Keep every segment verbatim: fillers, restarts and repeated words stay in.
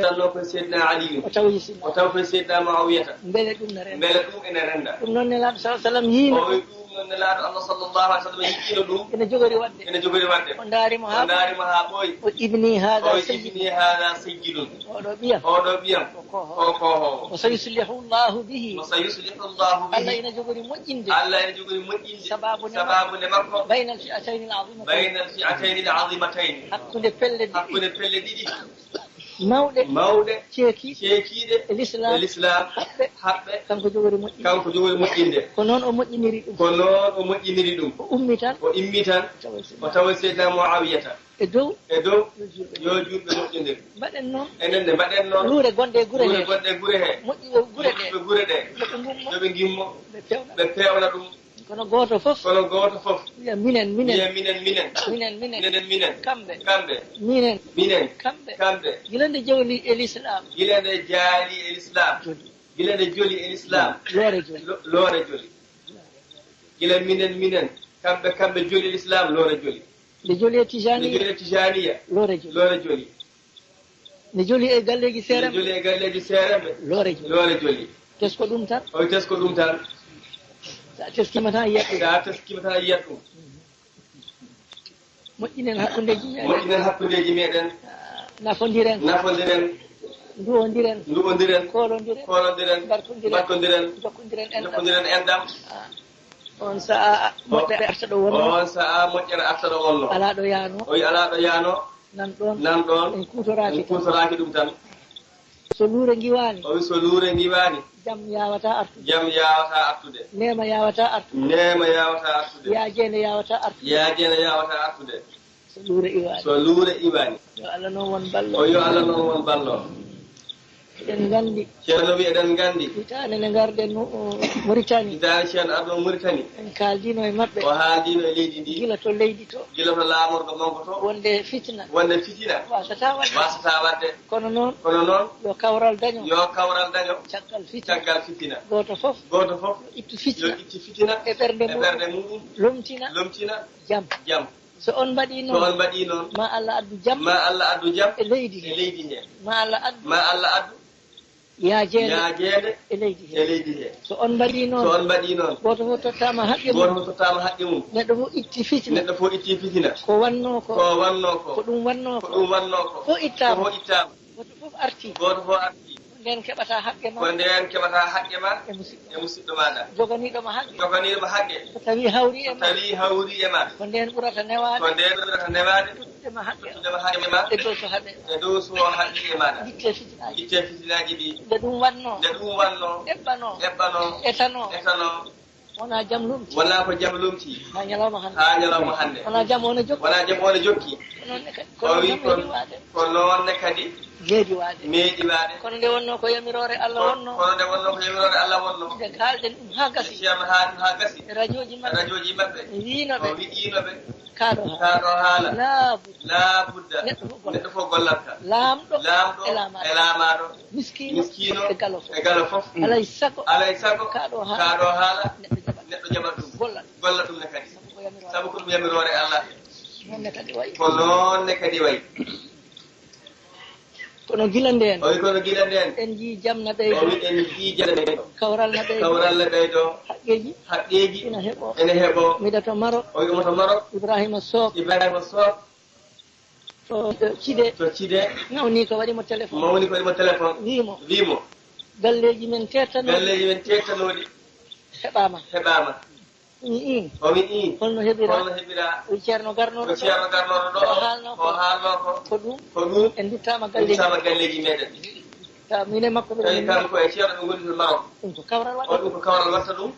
Tanno ko Seydina Aliyu. O tawi Seydina O tawi ko Seydina Muawiyata. Mbele ɗum ne renda. Mbele ɗum ene renda. Ɗum noon Nelaaɗo sallallahu alaihi wasallam yiino O ɗum. Wi ɗum noon Nelaaɗo Allah sallallahu alaihi wasallam yiino ɗum. Ene jogori waɗde. Ene jogori waɗde. O ndaari mo O haa ndaari mo haa ɓooyi. O ibni hada O sayyid. Ibni hada sayyidun. Oɗo ɓiyam. Oɗo ɓiyam. Ko ko Ko ko. Wa sayuslihu Allahu bihi. Wa sayuslihu Allahu bihi. Allah ina jogori moƴƴinde. Allah ina jogori moƴƴinde. Sababu ne Sababu ne makko. Baynal fi'atayni al-azimatayn. Baynal fi'atayni al-azimatayn. Hakkunde pelle ɗiɗi. Hakkunde pelle ɗiɗi. Mawɗe. Mawɗe. Ceekiiɗe. Ceekiiɗe. E l'islam. E l'islam. Haɓɓe. Haɓɓe. Kanko jogori moƴƴinde. Kanko jogori moƴƴinde. Ko noon o moƴƴiniri ɗum. Ko noon o moƴƴiniri ɗum. O ummi tan. O immi tan. Tawa Seydina O tawa Seydina Muawiyata. E dow. E dow. Yo juulɓe. Yo juulɓe moƴƴondir. Mbaɗen noon. Enen ne mbaɗen noon. Luure gonɗe e gure Luure he. Gonɗe e gure he. Moƴƴuɓe gure ɗe. Moƴƴuɓe gure ɗe. Yo ɓe ngummo. Yo ɓe ngimmo. Ɓe pewna. Ɓe pewna ɗum. Kono gooto fof. Kono gooto fof. Wiya minen, minen. Wiya minen, minen. Minen, minen. Minen, minen. Kamɓe. Kamɓe. Minen. Minen. Kamɓe. Kamɓe. Gila nde joli e l'islam. Gila nde jaali e l'islam. Joli. Gila nde joli e l'islam. Loore joli. Lo-, loore joli. Gila minen, minen. Kamɓe, kamɓe joli e l'islam, loore joli. Nde joli e Tijaniya. Nde joli e Tijaniya. Loore joli. Loore joli. Nde joli e galleeji Nde seeremɓe. Joli e galleeji seeremɓe. Loore joli. Loore joli. Tesko ɗum tan. O wi tesko ɗum tan. Sa teskima tan yiyat ɗum. Sa teskima tan yiyat ɗum. Moƴƴinen hakkundeeji meɗen. Moƴƴinen hakkundeeji meɗen. Ah, nafondiren. Nafondiren. Nduwondiren. Nduwondiren. Koolondiren. Koolondiren. Mbartondiren. Mbartondiren. Jokkondiren enɗam. Jokkondiren enɗam. Ah, on sa'a O-, moƴƴere arta ɗo wonno. On sa'a moƴƴere arta ɗo wonno. Alaa ɗo yaano. O wi alaa ɗo yaano. Nan ɗon. Nan ɗon. En kuutoraaki En tan. Kuutoraaki ɗum tan. So luure ngiwaani. O wi so luure ngiwaani. Jam yaawataa artude. Jam yaawataa artude. Neema yaawataa artude. Neema yaawataa artude. Yaajeende yaawataa artude. Yaajeende yaawataa artude. So luure iwaani. So luure iwaani. Yo Allah noon won ballo. O yo Allah noon won ballo. Eɗen nganndi. Ceerno wi eɗen nganndi. Hitaande nde ngarɗen Mo-, o, Mauritanie. Hitaande Ceerno arno Mauritanie. En kaaldiino e maɓɓe. O haaldiino e leydi ndi. Gila to leydi to. Gila to laamorgo manngo to. Wonde fitina. Wonde fitina. Waasata waɗde. Waasata waɗde. Kono noon. Kono noon. Yo kawral daño. Yo kawral daño. Caggal fitina. Caggal fitina. Gooto fof. Gooto fof. Yo ittu fitina. Yo ittu fitina. E ɓernde E muɗum. ɓernde muɗum. Lomtina. Lomtina. Jam. Jam. So on mbaɗii So noon. on mbaɗii noon. Ma Allah addu jam. Ma Allah addu jam. E leydi he. E leydi he. Ma Allah addu. Ma Allah addu. Yaajeende. Yaajeende. E leydi he. E leydi he. So on mbaɗii noon. So on mbaɗii noon. Gooto fof tottaama haqqe mum. Gooto fof tottaama haqqe mum. Neɗɗo fof itti fitina. Neɗɗo fof itti fitina. Ko wannoo ko. Ko wannoo ko. Ko ɗum wannoo Ko ko. ɗum wannoo ko. Fof ittaama. Fof ittaama. Gooto fof arti. Gooto fof arti. Ko ndeen keɓata haqqe ma. Ko ndeen keɓata haqqe ma. E musidɗo. E musidɗo maaɗa. Joganiiɗo ma haqqe. Joganiiɗo ma haqqe. So tawi hawri e ma. So tawi hawri e ma. Ko ndeen ɓurata newaade. Ko ndeen ɓurata newaade. Tottudema haqqe. Tottudema haqqe ma. E dow so haɗe. E dow so haɗi e maaɗa. Gitte fitinaaji. Gitte fitinaaji ɗi. Nde ɗum wannoo. Nde ɗum wannoo. Eɓɓanoo. Eɓɓanoo. Etanoo. Etanoo. Wonaa jam lomti. Wonaa ko jam lomti. Haa ñalawma hannde. Haa ñalawma hannde. Wonaa jam o ne jokki. Wonaa jam o ne jokki. Ko noon ne kadi. Ko O wi noon ko, meeɗi waade. Ko noon ne kadi. Meeɗi waade. Meeɗi waade. Kono nde wonnoo ko yamiroore Allah Ko-, wonnoo. Kono nde wonnoo ko yamiroore Allah wonnoo. Nde kaalɗen ɗum haa gasi. Ceerno haali ɗum haa gasi. E rajooji maɓɓe. Rajooji maɓɓe. Wiino ɓe. O wiɗiino ɓe. Kaa ɗo haala. Kaa ɗo haala. Laabu. Laa budda. Neɗɗo fof gollata. Neɗɗo fof gollata. Laamɗo Laamɗo e laamaaɗo. E laamaaɗo. Miskiino Miskiino e galo fof. E galo fof. Alay sago. Alay sago. Kaa ɗo haala. Kaa ɗo haala. Neɗɗo jaɓat. Neɗɗo jaɓat ɗum. Golla. Golla ɗum ne kadi. Sabu ko yamiroore. Sabu ko ɗum yamiroore Allah. Noon ne kadi wayi. Ko noon ne kadi wayi. Kono gila ndeen. O wi kono gila ndeen. En njii jam na ɓeydo. O wi en njii jam na ɓeydo. Kawral na ɓeydo. Kawral na ɓeydo. Haqqeeji. Haqqeeji. Ina heɓo. Ene heɓo. Miɗa to Marok. O wi omo to Marok. Ibrahima Sook. Ibrahima Sook. To Cide. To Cide. Mawni ko waɗi mo téléphone. Mawni ko waɗi mo téléphone. Wii mo. Wii mo. Galleeji men teettanooɗi. Galleeji men teettanooɗi. Heɓaama. Heɓaama. Mi ii. O mi ii. Holno heɓira? Holno heɓira? O Ceerno garnooɗo Ko ɗo. Ceerno garnooɗo ɗo. O haalno Ko ko. Haalno ko. Ko ɗum. Ko ɗum. En duttaama galleeji. Duttaama galleeji meɗen. Taw min e makko ɓe Tawi woni kanko e Ceerno ɓe ngoni to Marok. Ɗum ko kawral O waɗata. Ɗum ko kawral waɗata ɗum.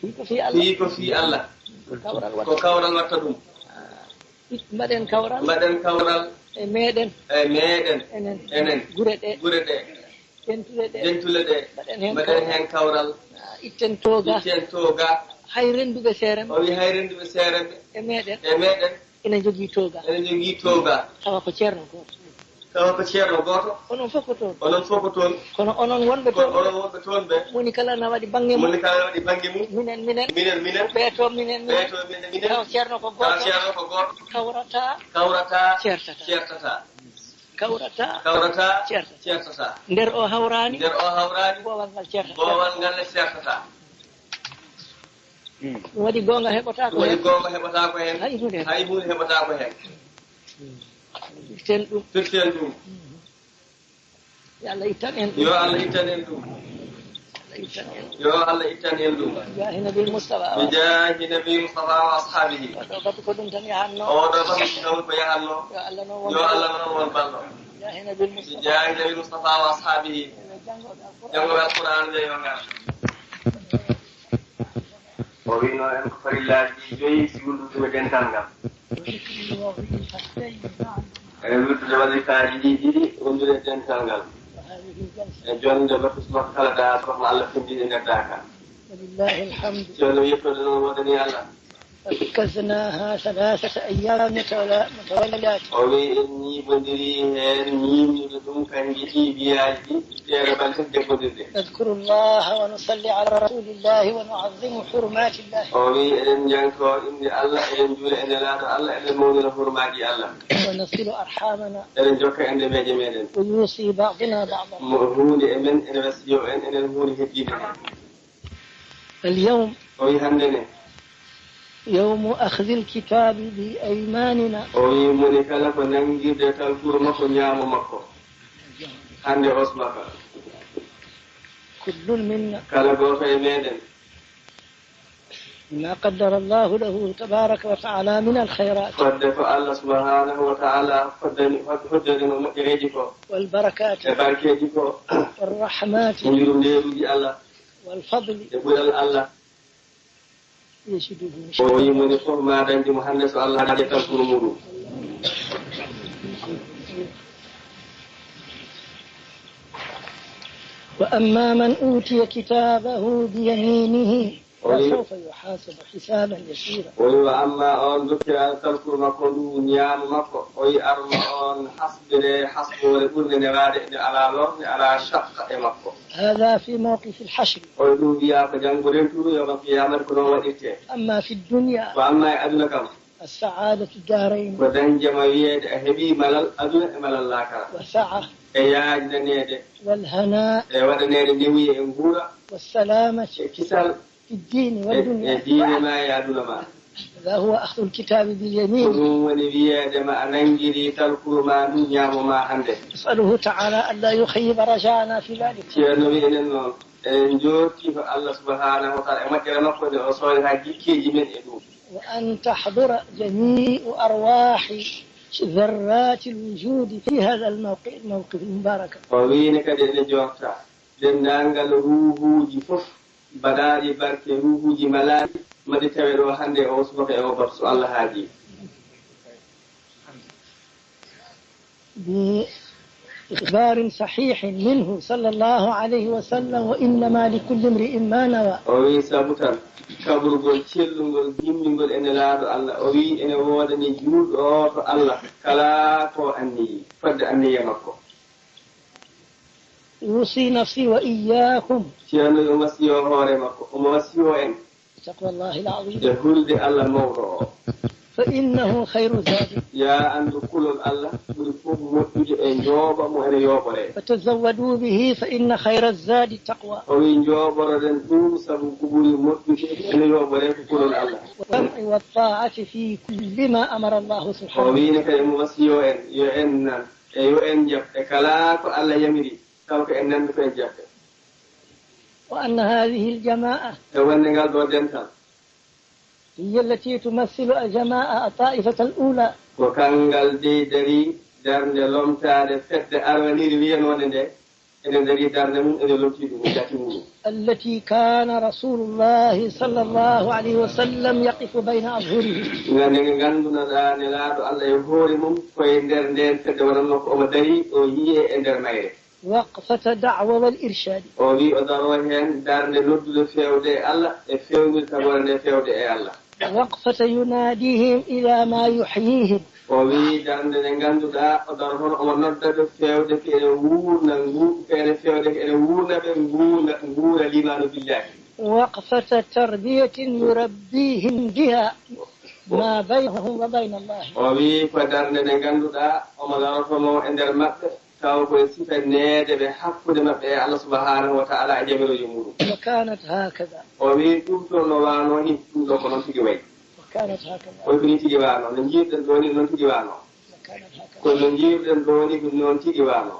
Fii ko fii Allah. Fii ko fii Allah. Ko kawral waɗata. Ko kawral waɗata ɗum. Ah, it-, mbaɗen kawral. Mbaɗen kawral. E meɗen. E meɗen. Enen. Enen. Gure ɗe. Gure ɗe. Dentule ɗe. Dentule ɗe. Mbaɗen heen Mbaɗen kawral. Heen kawral. Ah, itten tooga. Itten tooga. Hay rennduɓe seeremɓe. O wi hay rennduɓe seeremɓe. E meɗen. E meɗen. Ina jogii tooga. Ina jogii tooga. Tawa ko ceerno gooto. Tawa ko ceerno gooto. Onon fof ko toon. Onon fof ko toon. Kono onon wonɓe Kono toon. Onon wonɓe toon ɓe. Moni kala na waɗi bannge mum. Moni kala na waɗi bannge mum. Minen, minen. Minen, minen. Ɓee to minen, minen. Ɓee to minen, minen. Tawa ceerno ko Tawa gooto. Ceerno ko gooto. Kawrata. Kawrata. Ceertata. Ceertata. Kawrata. Kawrata. Ceertata. Ceertata. Nder o hawraani. Nder o hawraani. Boowal ngal ceertata. Boowal ngal ne ceertata. Ɗum waɗi goonga heɓotaako heen. Ɗum waɗi goonga heɓotaako heen. Hay huunde. Hay huunde heɓotaako heen. Firten ɗum. Firten ɗum. Yo Allah ittan en ɗum. Yo Allah ittan en ɗum. Allah ittan en ɗum. Yo Allah ittan en ɗum. Jaahi Nabil Mustafa. Bi jaahi Nabil Mustafa wa ashaabihi. Oɗo batu ko ɗum tan yahanno. Oɗo batu ko ɗum ko yahanno. Yo Allah noon won. Yo Allah noon won ballo. Jaahi Nabil Mustafa. Bi jaahi Nabil Mustafa wa ashaabihi. Janngo ɓe Alquraan. Janngo ɓe Alquraan ɓe yo ngar. O wiino en ko farillaaji joyi si wondude e dental ngal. E wirdude wazifaaji ɗi ɗiɗi wondude e dental ngal. E jonde batus makko kala da sohna Allah findi e nder daaka. ولله الحمد. Ceerno yettode noon wodani Allah. ركزناها ثلاثة أيام متواليات. O wi en ñiibondiri heen ñiimnude ɗum kanji ɗi biyaaji ɗi teere balɗe deggodirde. نذكر الله ونصلي على رسول الله ونعظم حرمات الله. O wi eɗen njanko innde Allah, eɗen juula e nelaaɗo Allah, eɗen mawnina hurmaaji Allah. ونصل أرحامنا. Eɗen jokka enɗemeeje meɗen. ويوصي بعضنا بعضا. Mo huunde e men ene wasiyo en, enen huunde heddiinde nde. اليوم. O wi hannde ne. يوم أخذ الكتاب بأيماننا. O wi moni kala ko nanngirde talkuru makko ñaamo makko. Hannde o subaka. كل منا. Kala gooto e meɗen. ما قدر الله له تبارك وتعالى من الخيرات. Fodde ko Allah subhanahu wa ta'ala foddani, fod-, foddani mo moƴƴereeji ko. والبركات. E barkeeji ko. والرحمات. E yurmeeruuji Allah. والفضل. E ɓural Allah. يجده. O wi moni fof ma dañde mo hannde so Allah haɗi e talkuru muɗum. وأما من أوتي كتابه بيمينه. O wi, فسوف يحاسب حسابا يسيرا. O wi, wa amma on dokkira talkuru makko ndu ñaamo makko, o wi arma on hasbire hasboore ɓurnde newaade, nde alaa lor, nde alaa shaqqa e makko. هذا في موقف الحشر. O wi ɗum wiyaa ko janngo rentuɗo yawmal qiyaamati ko noon waɗirtee. أما في الدنيا. Ko amma e aduna kam. السعادة الدارين. Ko dañde ma wiyeede a heɓii malal aduna e malal laakara. والسعة. E yaajnaneede. والهناء. E waɗaneede newuye e nguura. والسلامة. E kisal. في الدين e, والدنيا. E diine ma e aduna ma. هذا هو أخذ الكتاب باليمين. Ko ɗum woni wiyeede ma a nanngirii talkuru ma ndu ñaamo ma hannde. نسأله تعالى ألا يخيب رجاءنا في ذلك. Ceerno wi enen noon, eɗen njoorti ko Allah subhanahu wa ta'ala e moƴƴere makko nde o soori haa jikkeeji men e ɗum. وأن تحضر جميع أرواح ذرات الوجود في هذا الموقع، الموقف المبارك. O wiine kadi ene joorta denndaangal ruuhuuji fof, baɗaaɗi barke ruuhuuji malaaɗi, mbaɗi tawe ɗo hannde e o subaka e o batu so Allah haaji. بإخبار صحيح منه صلى الله عليه وسلم: وإنما لكل امرئ ما نوى. O wi sabu tan kaɓrugol cellungol gimmingol e Nelaaɗo Allah, o wi ene woodani juulɗo o to Allah kala ko anniyi, fodde anniya makko. أوصي نفسي وإياكم. Ceerno yo wasiyo hoore makko, omo wasiyo en. بتقوى الله العظيم. E hulde Allah mawɗo o. فإنه خير زاد. Yaa anndu kulol Allah ɓuri fof moƴƴude e njooɓa mo ene yooɓoree. فتزودوا به فإن خير الزاد التقوى. O wi njooɓoroɗen ɗum sabu ko ɓuri moƴƴude ene yooɓoree ko kulol Allah. والسمع والطاعة في كل ما أمر الله سبحانه. O wiine kadi omo wasiyo en yo en nan e yo en njaɓ e kala ko Allah yamiri. Taw ko en nanndi ko en jaɓɓe. وأن هذه الجماعة E wonde ngal ɗo dental. هي التي تمثل الجماعة الطائفة الأولى. Ko kanngal dey darii darnde lomtaade fedde arwaniri wiyanoonde nde, ene darii darnde mum, ene lomtii ɗum, e jati mum. التي كان رسول الله صلى الله عليه وسلم يقف بين أظهرهم. Nde nganndunoɗaa Nelaaɗo Allah e hoore mum, ko e nder ndeen fedde wonannoo ko omo darii, o yiyee e nder mayre. وقفة دعوة والإرشاد. O wi o daroo heen darnde noddude feewde e Allah e feewnirde tagoore nde feewde e Allah. وقفة يناديهم إلى ما يحييهم. O wi darnde nde ngannduɗaa o daro hono omo nodda ɓe feewde ko ene wuurna ngu-, ko ene feewde ko ene wuurna ɓe nguuna, nguura limaanu billahi. وقفة تربية يربيهم بها. ما بينهم وبين الله. O wii ko darnde nde ngannduɗaa omo darotono e nder maɓɓe, taw koye sifaneede ɓe hakkunde maɓɓe e Allah subhanahu wa ta'ala e jamiroji muɗum. وكانت هكذا. O wii ɗum ɗo no waano ni, ɗum ɗo ko noon tigi wayi. وكانت هكذا. Koye ko ni tigi waano, no njiirɗen ɗo ni noon tigi waano. وكانت هكذا. Kono no njiirɗen ɗo ni ɗum noon tigi waano.